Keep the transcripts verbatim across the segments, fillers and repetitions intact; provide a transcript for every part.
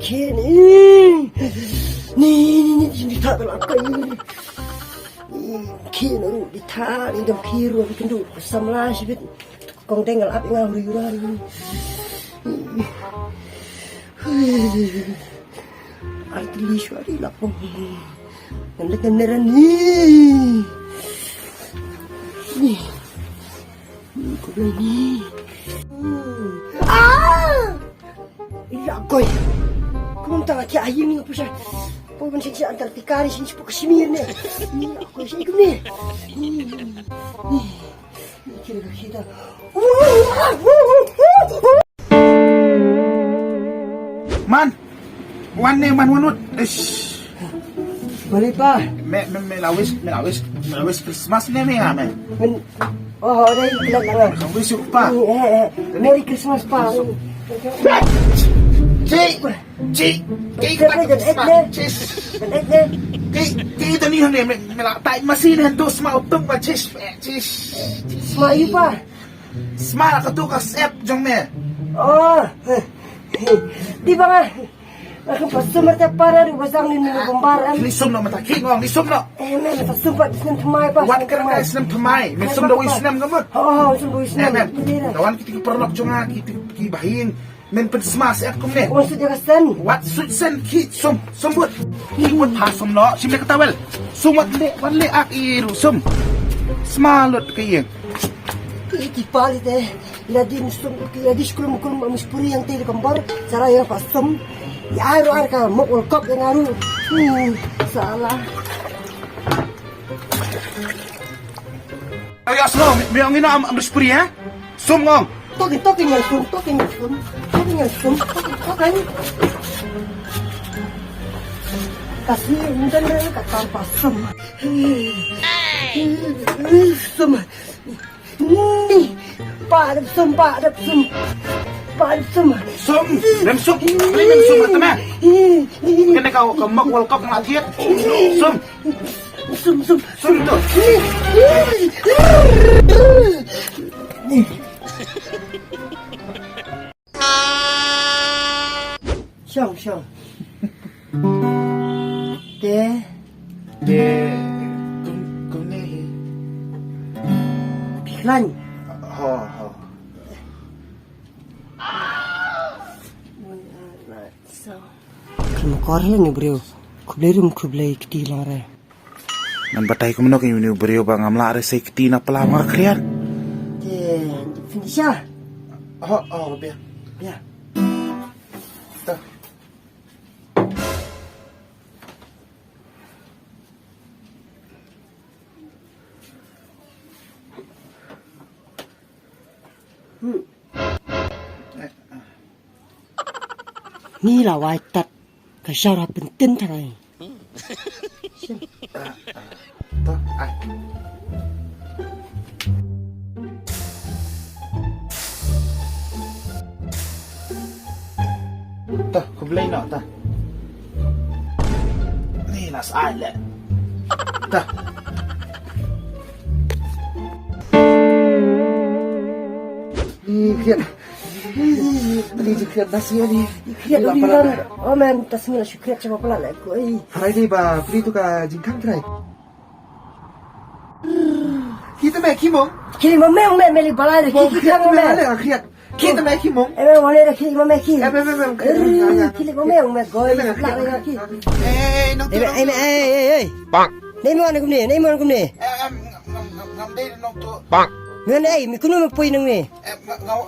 Khie ni. Ni, ni, ni, ni, ni, ta, ta, la, ka, ni. Khie ni, ni, ta, ni, dam khie ruh, ni, kendu, samla, shibit. Kong deng, la, ap, nga, huri, huri, ni. Artili, shwari, la, pong. Ngan dek, ngan neran, ni. Ni. Ni, ko, ni. Ah! Ila koi. Kumta ki ayi mi pusha. Po ban sing si Antartika ni sing si po Kashmir ni. Ila koi sing kumni. Ni kira ka kita. Man. Wan ne man wan wut. Ish. Balik pa. Me me me la wish me la wish me la wish Christmas ne me ya me. Men. Oh, oh, dai kilat langa. Wish pa. Eh, eh, eh. Merry Christmas pa. Ci ci ci. Ci ci. Ci ci tani ne me me la tai masi ne dos ma utung pa ci. Ci. Sma yu pa. Sma ka tu ka sep jong me. Oh. Di ba nga. Aku pasumar te para du basang ni ni kumbar am. Ni sum no mata ki ngong ni sum no. Eh, men ta sum pa snem tmai pa. Wat kar ka snem tmai. Men sum da wi snem ka mut. Oh, sum da wi snem. Eh, men. Kawan kita ki perlok jong nga kita ki bahing. Men pen sma sep kum ne. Wan su jaga sen. Wat su sen ki sum sum but. Ki but ha sum no. Sim le ka tawel. Sum wat le wan le ak i ru sum. Sma lut ka yeng. Ki ki pali te. Ila di musum, ila di skulum kulum muspuri yang te di kembar, cara yang pasem. Ya ro ar ka mok ol kop yang aru. Hmm, salah. Ayo aslo, mi ong ina am muspuri ya. Sum ngong. Tokin tokin yang sum, tokin yang sum. Tokin yang sum, tokin tokin. Kasih minta mereka tanpa sum. Sum. Ni, pa dep sum, pa dep sum. Pa dep sum. Sum, lem sum. Ni lem sum, kata meh. Kena kau ke mak wal kok ngat hiat. Sum. Sum, sum. Sum tu. Shong, shong. Te. Te. Kum, kum ne hi. Phi khlaiñ. Ho, ho. Khlem kor hi ni briew. Khublei rum khublei kti lang re. Ngan batai kumno ka uni u briew ba ngam lah re sei kti na pla mar khriat. Te, finisha. Ho, ho, bia. Bia. Ta. Hmm. Ngi la wai tat ka shara pyntin tharai. Ta, ai. Ta, khublei noh, ta. Ni nas ai le. Ta. Ni khian. Ni ji khian nas ya ni. Khian ni lan. Oh man, tas mila shu khian chama pala le ko. Ai. Harai ni ba, pri tu ka jingkhang trai. Kita me kimong. Kili mo me me me li balai de ki ki me me. Kita me kimong. Eh, me wane de ki mo me ki. Eh, me me me. Kili mo me me go. La la ki. Eh, nong tu. Eh, eh, eh. Bang. Nei mo ne kumne, nei mo ne kumne. Eh, ngam ngam ngam dei nong tu. Bang. Me ne ai, me kumno me poi nang me. Eh,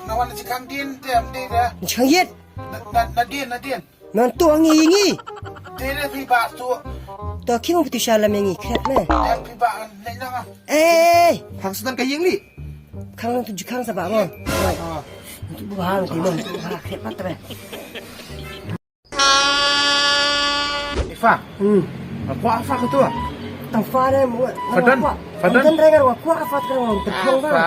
ngawan ji khang din te am dei da. Ji khang yet. Na na din na din. Ngan tu ngi ngi. Te ne phi ba tu. To ki mo phi tu sha lam ngi kret ne. Em phi ba ne nang. Eh. Hang sudan ka ying li. Khang tu ju khang sa ba mo. Tu bu ha ti mo tu ha kret pat re. Ifa. Hmm. Kwa fa ko tu. Tang fa re mo. Fadan. Fadan re ngar kwa fa ka mo. Tang fa.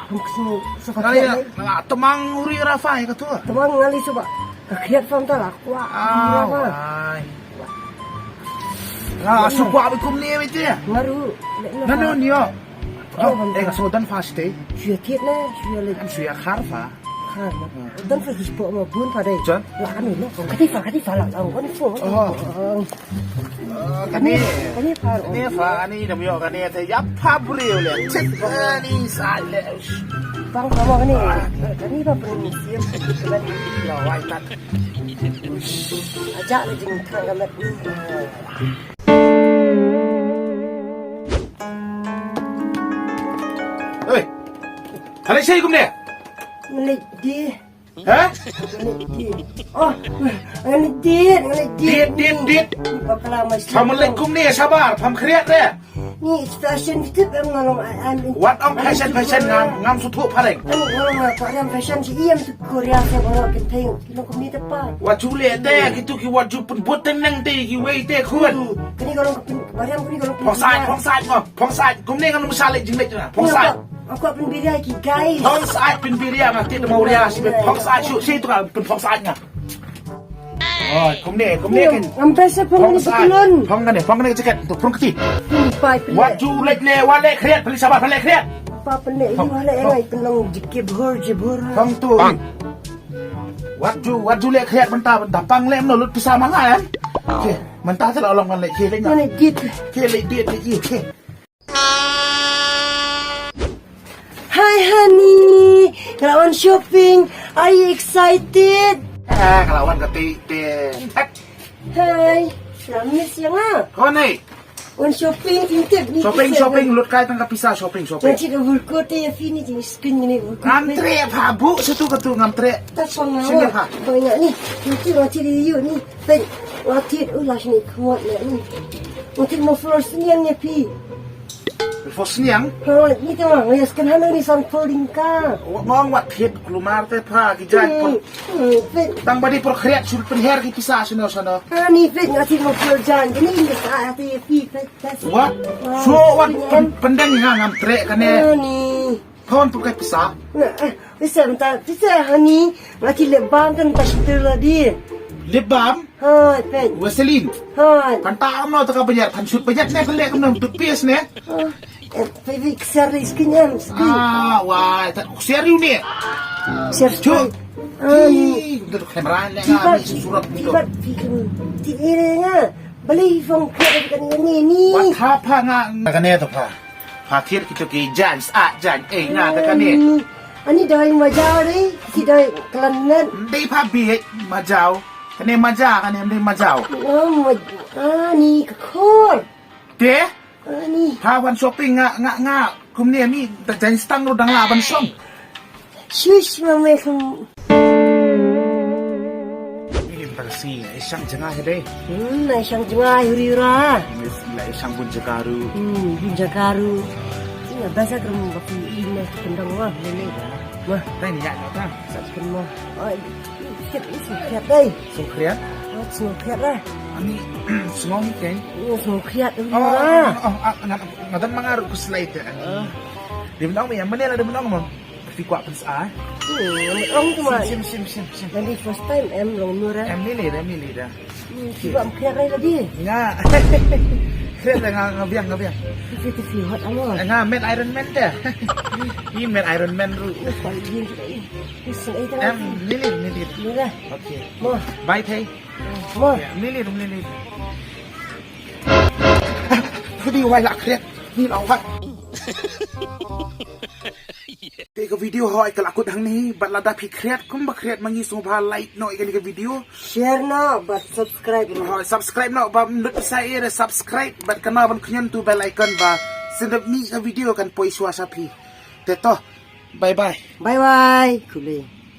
Hum ksmu sa fa. Ngai na temang uri rafa ka tu. Temang ngali suba. Ka khiat fam ta la kwah. Ah, wai. La su kwah bi kum ni mi te. Ngaru. Nanu ni yo. Oh, eh, ka so dan fa ste. Shuya thiat ne, shuya le. Em shuya khar fa. Don fa ki sport ma bun fa dei. Jan? La kani lo. Kati fa, kati fa la la. Kani fa. Oh. Kani, kani fa. Kani fa, ani dam yo kani te yap fa bri le. Chet ani sa le. Bang fa mo kani. Kani fa bri ni siam. Kani lo wai tat. Aja le jing thang kamat ni. Hey. Kani sai kumne? Ngi di. Ha? Ngi di. Oh, ngi di, ngi di. Dit, dit, dit. Bakla mas. Assalamualaikum ni sabar, pam khriat re. Ni fashion tip em ngalong am. Wat ong fashion fashion ngam ngam suthu phareng. Em ngalong phareng fashion si iem tu Korea se bawa kenteng. Kilo kumi tepa. Wat ju le te kitu ki wat ju pun buat tenang te ki wei te khun. Kini ngalong phareng kini ngalong. Phong sai, phong sai ngam, phong sai. Kumne ngam sa le jing le jena. Phong sai. Aku pun biria ki guys. Phong sai pun biria ma ti mau ria si phong sai su si tu kan pun phong sai ngam. Oh, kumne, kumne kan. Am pesa phong ni tulun. Phong kan, phong kan jaket tu phong kti. Pai pele. Wat ju lek ne, wat lek khriat, pele sabar, pele khriat. Pa pele ni wala engai pelong jike bhor je bhor. Phong tu. Wat ju, wat ju lek khriat benta, benta pang lem no lut pisa manga em. Okey, benta te la long kan lek khriat lek. Mana dit. Khriat lek dit lek okey. Hi honey, ngala wan shopping. Are you excited? Ah, ngala wan kati te. Hi, promise ya nga. Kau ni? Wan shopping, intip ni. Shopping, shopping, lut kai tang ka pisa shopping, shopping. Nanti ke bulku te ya fini jenis skin ni bulku. Ngam tre pha bu satu katu ngam tre. Tak sama. Sini pha. Banyak ni. Nanti nanti di you ni. Pen, watit u lah ni khmot le ni. Watit mo floor sniang ne pi. Floor sniang? Ha, ni te ma, ya skan hanu ni san floor dingka. Ngong watit klumar te pha ki jai por. Pen. Tang badi por khriat sul penher ki pisa sino sano. Ha, ni pen watit mo floor jan. Ni ni sa ati pi pen. Wat? So wat pen pendeng ha ngam tre kane. Ha, ni. Thon tu kai pisa. Pisa menta pisa hani. Mati lip balm kan ta situ ladi. Lip balm? Ha, pen. Vaseline. Ha. Kan ta am no ta ka bajat kan sut bajat ne kan le kan tu pis ne. Pe vi ksar ri skin em skin. Ah, wai ta ksar ri ne. Ksar ri. Ani tu kamera le ngam surat ni tu. Ti ire nga. Beli phong kre kan ni ni. Wat ha pha nga. Kan ne tu pha. Pha thied kitu ki jan sa jan eh nga ta kane. Ani doi majau dei, si doi klan ngan. Dei pha bi majau. Kane majau, kane dei majau. Ani ka khor. Te? Ani. Pha wan shopping nga nga nga. Kumne mi ta jan stang ru dang la ban song. Shush mama. Ini tang si, isang janga hede. Hmm, na isang janga huri ra. Ini la isang bun jagaru. Hmm, bun jagaru. Ini bahasa kerem baki ini kendang wah ini. Wah, tang ni ya ta. Sa kenmo. Oh, kit isi kit dai. Sungkriat? Oh, sungkriat lah. Ani sungong ni kai. Oh, sungkriat huri ra. Oh, oh, ngadan mangaru kuslai te. Dia menang ya, mana ada menang mam. Phi kwah pynsa? Hmm, ong tu ma. Sim sim sim sim. Lagi first time em long mura. Em ni ni da ni ni da. Hmm, phi kwah pynkhriat rai lagi. Nga. Khriat da nga nga biang nga biang. Phi phi hot amo. Nga met Iron Man da. Ni met Iron Man ru. Ni kwah lagi ni. Ni sing ai ta. Em ni ni ni ni. Ni da. Okay. Mo. Bye thei. Mo. Ni ni ni ni ni. Video wai la khriat. Ni la wai. Te ka video hoi ka la kut hangne bad lada phi khriat kumba khriat ma ngi sngewbha like noh ïa kane ka video. Share noh bad subscribe noh. Hoi subscribe noh ba mut sa ïa subscribe bad kane ban khñiot tu bell icon ba sngewbha mih ka video kan poi shuwa sha phi. Te to. Bye bye. Bye bye. Khublei.